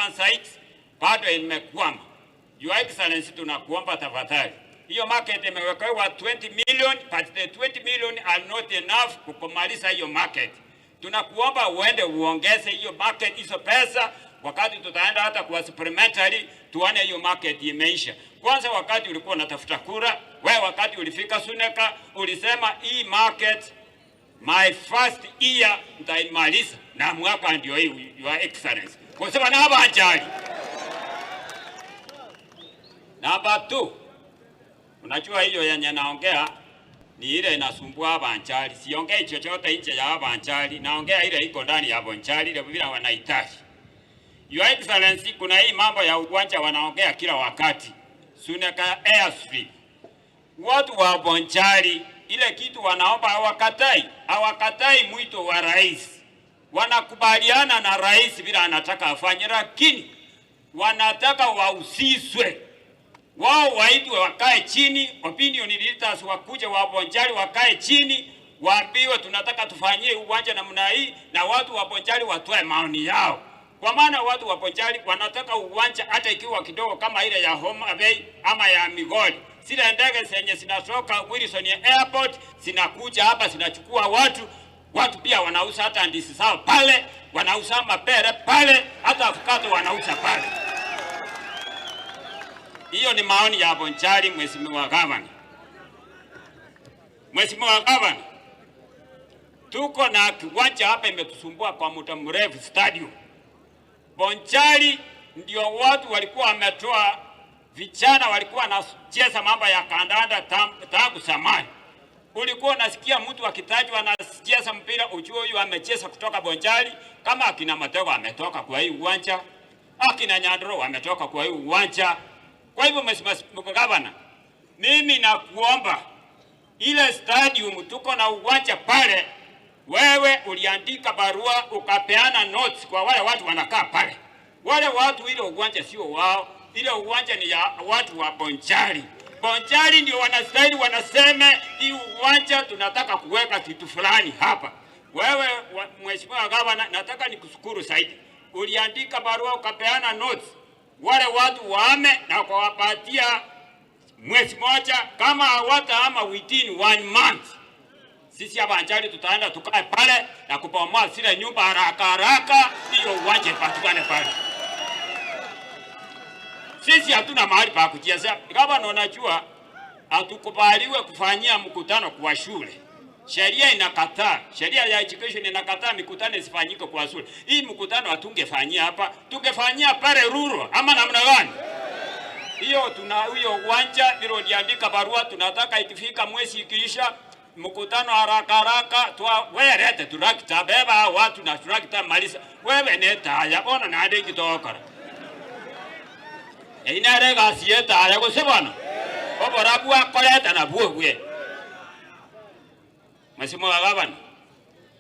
sites bado imekwama. Your Excellency, tunakuomba tafadhali, hiyo market imewekewa 20 million, but the 20 million are not enough kukumaliza hiyo market. Tunakuomba uende uongeze hiyo market, hizo pesa, wakati tutaenda hata kwa supplementary tuone hiyo market imeisha. Kwanza wakati ulikuwa unatafuta kura, wewe wakati ulifika Suneka ulisema hii market my first year nitaimaliza, na mwaka ndio hii, Your Excellency, kwa sababu na banjali. Namba 2, unajua hiyo yenye naongea ni ile inasumbua Abanchali. Siongei chochote nje ya Abanchali, naongea ile iko ndani ya Abanchali, ile vile wanahitaji. Your Excellency, kuna hii mambo ya uwanja wanaongea kila wakati, Suneka Airstrip. Watu wa Bonchari ile kitu wanaomba hawakatai, hawakatai mwito wa rais, wanakubaliana na rais vile anataka afanye, lakini wanataka wahusishwe wao, waitwe wakae chini, opinion leaders wakuje wa Bonchari wakae chini, waambiwe tunataka tufanyie uwanja namna hii, na watu wa Bonchari watoe maoni yao, kwa maana watu wa Bonchari wanataka uwanja hata ikiwa kidogo kama ile ya Homa Bay ama ya Migori. Zile ndege zenye zinatoka Wilson Airport zinakuja hapa zinachukua watu. Watu pia wanauza hata ndizi zao pale, wanauza mapere pale, hata avocado wanauza pale. Hiyo ni maoni ya Bonchari, Mheshimiwa Gavana. Mheshimiwa Gavana, tuko na kiwanja hapa imetusumbua kwa muda mrefu, stadium. Bonchari ndio watu walikuwa wametoa, vijana walikuwa wanacheza mambo ya kandanda tangu zamani. Ulikuwa unasikia mtu akitajwa anacheza mpira, ujue huyu amecheza kutoka Bonchari. Kama akina Matego ametoka kwa hii uwanja, akina Nyandro wametoka kwa hii uwanja. Kwa hivyo, Mheshimiwa Gavana, mimi nakuomba ile stadium tuko na uwanja pale, wewe uliandika barua ukapeana notes kwa wale watu wanakaa pale. Wale watu ile uwanja sio wao, ile uwanja ni ya watu wa Bonchari. Bonchari ndio wanastahili wanaseme hii uwanja tunataka kuweka kitu fulani hapa. Wewe Mheshimiwa Gavana, nataka nikushukuru zaidi, uliandika barua ukapeana notes wale watu waame na kuwapatia mwezi moja, kama hawatahama within one month, sisi hapa Anjali tutaenda tukae pale na kubomoa zile nyumba haraka haraka, hiyo uwanja ipatikane pale. Sisi hatuna mahali pa kuchezea. Kama unajua hatukubaliwe kufanyia mkutano kwa shule. Sheria inakataa, sheria ya education inakataa mikutano isifanyike kwa shule. Hii mkutano hatungefanyia hapa, tungefanyia pale Ruro ama namna gani? Hiyo tuna hiyo uwanja vile uliandika barua, tunataka ikifika mwezi ikiisha mkutano haraka haraka twa wewe lete tractor, beba watu na tractor maliza. Wewe netaya ona nade kitokora einare gasi etaya gose bono oborabu akoreta na bwobwe. Mheshimiwa Gavana,